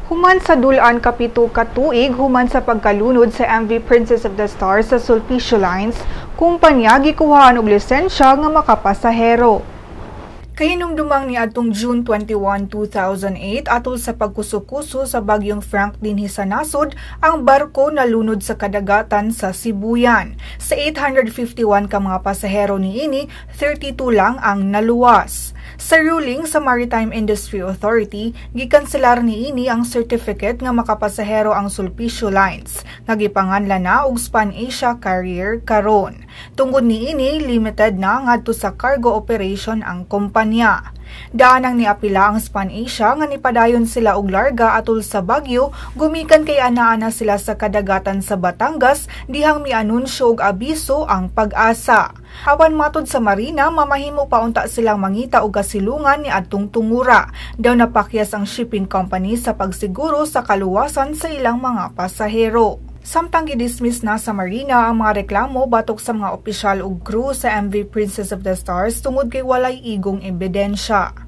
Human sa dul-an kapito ka tuig human sa pagkalunod sa MV Princess of the Stars sa Sulpicio Lines, kumpanya gikuhaan og lisensya nga makapasahero. Kahinumdumang niadtong June 21, 2008, atol sa pagkuso-kuso sa bagyong Frank dinhi sa nasod, ang barko nalunod sa kadagatan sa Sibuyan. Sa 851 ka mga pasahero niini, 32 lang ang naluwas. Sa ruling sa Maritime Industry Authority, gikanselar niini ang certificate nga makapasahero ang Sulpicio Lines, nga gipanganlan na og Span Asia Carrier karon. Tungod niini, limited na ngadto sa cargo operation ang kumpanya. Daan ang niapila ang Span Asia nga nipadayon sila og larga atol sa bagyo gumikan kay anaa sila sa kadagatan sa Batangas dihang mianunsyo og abiso ang PAGASA. Apan matod sa Marina, mamahimo pa unta silang mangita og kasilungan ni adtong tungura. Daw napakyas ang shipping company sa pagsiguro sa kaluwasan sa ilang mga pasahero. Samtang gidismiss na sa Marina ang mga reklamo batok sa mga opisyal ug crew sa MV Princess of the Stars tungod kay walay igong ebidensya.